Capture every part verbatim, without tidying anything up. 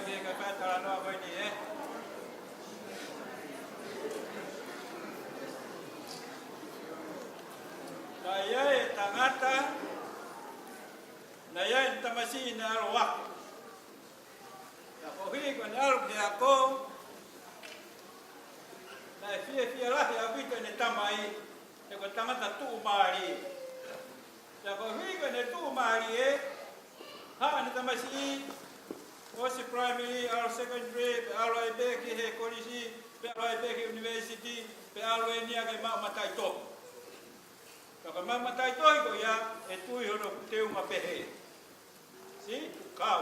Ka fai talanoa ko eni, ē. Naʻe ʻi ai e tangata, naʻe ʻi ai e tamasiʻi naʻe ʻalu ʻo ako. Pea koeʻuhi ko ʻene ʻalu ki he ako, naʻe fiefia lahi ʻaupito ʻene tamai, he ko e tangata tuʻumālie. Pea koeʻuhi ko ʻene tuʻumālie, haʻu ʻene tamasiʻi, ʻosi primary, ʻalu secondary, pea ʻalu ai pē ki he kolisi, pea ʻalu ai pē ki he university, pea ʻalu eni ia ke maʻu mataʻitohi. Pea ko e maʻu mataʻitohi ko ia, ʻe tui hono teunga pehē. See? Kau.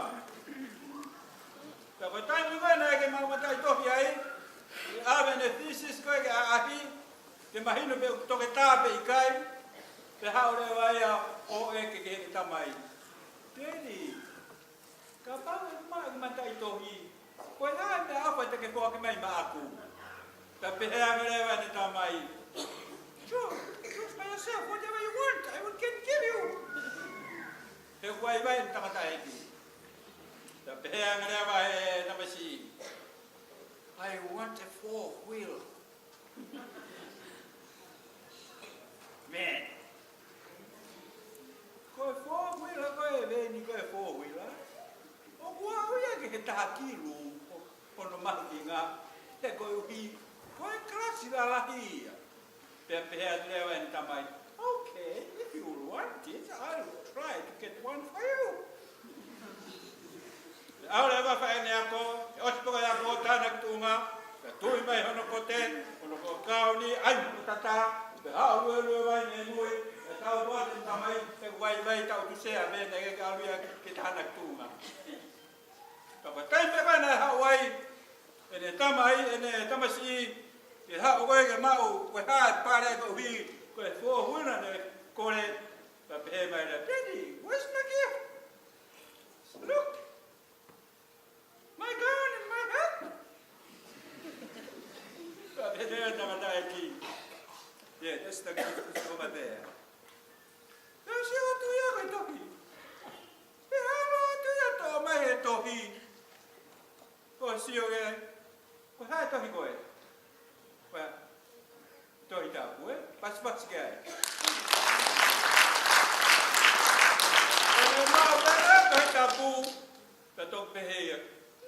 Pea ko e taimi ko ē naʻe ʻikai ke maʻu mataʻitohi ai, ʻi he ʻave ʻene thesis ko ē ke ʻaʻahi, ke mahino pe ʻoku toketā pe ʻikai, pea haʻu leva ia ʻo ʻeke ki heʻene tamai. Tēnī, kapau ʻe maʻu e mataʻitohi, ko e hā e meʻaʻofa te ke foaki mai maʻaku? Pea pehē ange leva ʻene tamai, "Sure, choose by yourself, whatever you want, I will can give you." He ʻoku vaivai ʻene tangataʻeiki. Pea pehē ange leva ʻe he tamasiʻi, "I want a four wheel." Man. Ko e four wheeler, ko e veni, ko e four wheeler, ʻoku aʻu ia ki he taha kilu ʻo, ʻo hono mahuʻinga, he koeʻuhi ko e kalasi lalahi ia. Pea pehē atu leva ʻene tamai, "Okay, if you want it, I'll try to get one for you." ʻAlu leva e faʻē ʻene ako, ʻosi pē ko e ako, tā hake ki tuʻunga, pea tui mai hono kote, hono kauni, ʻai mo tatā, pea haʻu luelue mai mei mui, pea tau loa ʻene tamai, he ʻoku vaivai, tau tuʻu sea, pea naʻe ʻikai ke ʻalu ia ke tā hake ki tuʻunga. Ka ko e taimi pē ko ē naʻe haʻu ai ʻene tamai, ʻene tamasiʻi, ke haʻu ko ē ke maʻu, ko e hā e pale koeʻuhi ko e four wheeler naʻe kole, pea pehē mai leva, "Daddy, where's my gift? Look, my gown and my hat." Pea pehē ʻe he tangataʻeiki, "Yeah, that's the gift over there." Pea sio atu ia ki he tohi. Pea ʻalu atu ia ʻo toʻo mai e tohi. Ko e sio ia, ko e hā e tohi ko ē? Ko e Tohi Tapu, ē? Pasipasi ki ai. Pea ne maʻu e Tohi Tapu, pea toki pehē ia,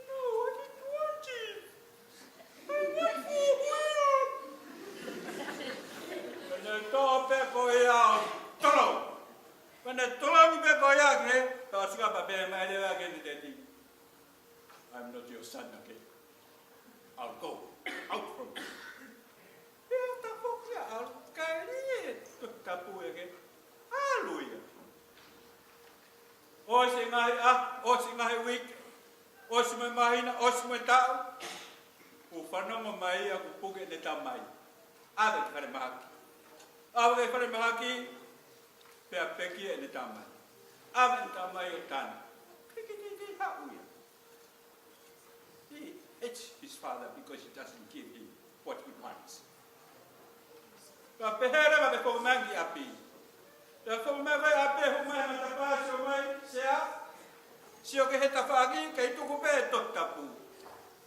"No, I didn't want it. I want four wheel." Pea ne toʻo pē ko ia ʻo tolo. Pea ne tolo pē ko ia ki he, pea ʻosi ka pehē mai leva ki heʻene teti, "I'm not your son, okay? I'll go out from here." Pea tafoki ia ʻo ʻalu, kae ʻikai ʻi ai e Tohi Tapu ia ke ʻalu ia. ʻOsi e ngaahi ʻaho, ʻosi e ngaahi uike, ʻosi mo e māhina, ʻosi mo e taʻu, ʻoku fanongo mai ia ʻoku puke ʻene tamai. ʻAve ki falemahaki. ʻAve ki falemahaki, pea pekia ʻene tamai. ʻAve ʻene tamai ʻo tanu. Piki titi haʻu ia. He hates his father because he doesn't give him what he wants. Pea pehē leva ke foki mai ki ʻapi. Pea foki mai ki ʻapi, hū mai matapā, sio mai, sea, sio ki he tafaʻaki, ʻikai tuku pē Tohi Tapu.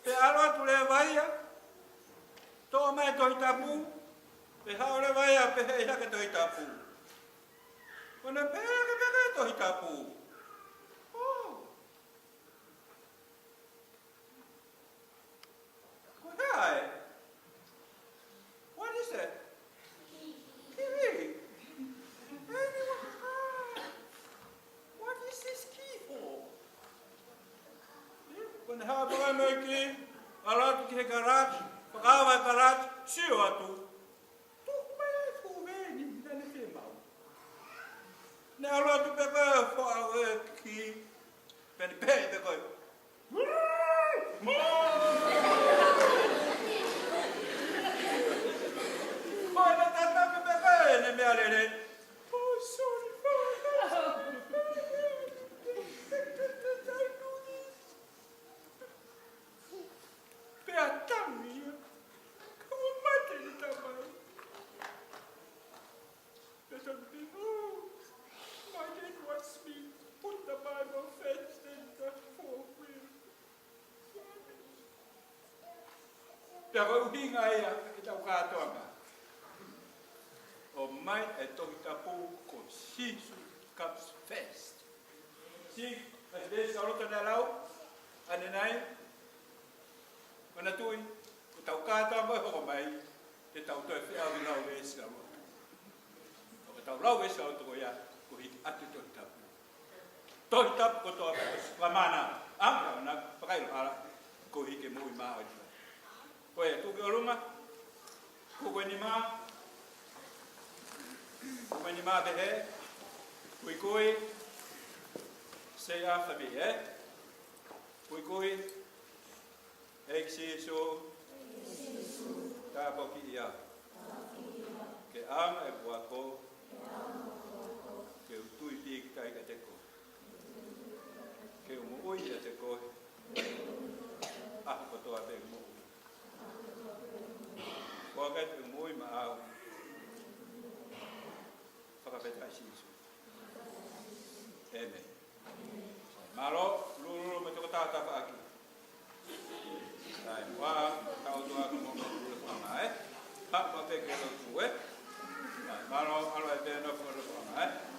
Pea ʻalu atu leva ia, toʻo mai Tohi Tapu, pea haʻu leva ia pehē ʻe hake Tohi Tapu. Ko ʻene pehē ke pehē Tohi Tapu. Oh. Ko e hā ē? What is it? Kiwi. Anyway, what is this key for? Ko ʻene haʻu pē mai ki, ʻalu atu ki he garage, fakaava e garage, sio atu. Tuku mai e fuʻu veni, naʻa ne fiemaʻu. Ne ʻalu atu pē ko ē ʻo foʻou e kī, pea ne pehē pē ko ē, ko ʻene tataki pē ko ē ʻene meʻalele. Oh, sorry, Father. I do this. Pea tanu ia, ka ʻoku mate ʻene tamai. Pea tanu pē, "Oh, my dad wants me to put the Bible first and the four Pea ko e ʻuhinga ia ʻetau kātoanga. ʻOmai e Tohi Tapu ko Sīsū comes first. Sī, e veesi ʻa e loto naʻe lau, ʻanenai, manatuʻi, ko ʻetau kātoanga ʻe hoko mai, te tau toe feʻao ʻi he lau veesi ʻa e loto. ʻO ka tau lau veesi ʻa e loto ko ia, ko e hiki atu e Tohi Tapu. Tohi Tapu kotoa pē ʻosi fakamānava. ʻA, na, na, fakaʻilo hala, ko e hiki moʻui maʻa ʻOtua. Ko e tuʻu ki ʻolunga, kuku e nima, kuku e nima pehē, kuikui, say after me, ē? Kuikui, ʻEiki Sīsū, tāpuakiʻi au. Ke ʻaonga e fuako, ke u tui pīkitai kiate koe. Ke u moʻui ʻiate koe, ʻaho kotoa pē ʻeku moʻui. Foaki atu ʻeku moʻui maʻau. Fakafetaʻi Sīsū. ʻĒmeni. Mālō, lulululu mo e tokotaha tafaʻaki. Sai, ua, tau toa ko mo mo lulu fanga, ē? Haʻu pē ke lotu, ē? Sai, mālō, ʻalu ā pē ʻo nofo lulu fanga, ē?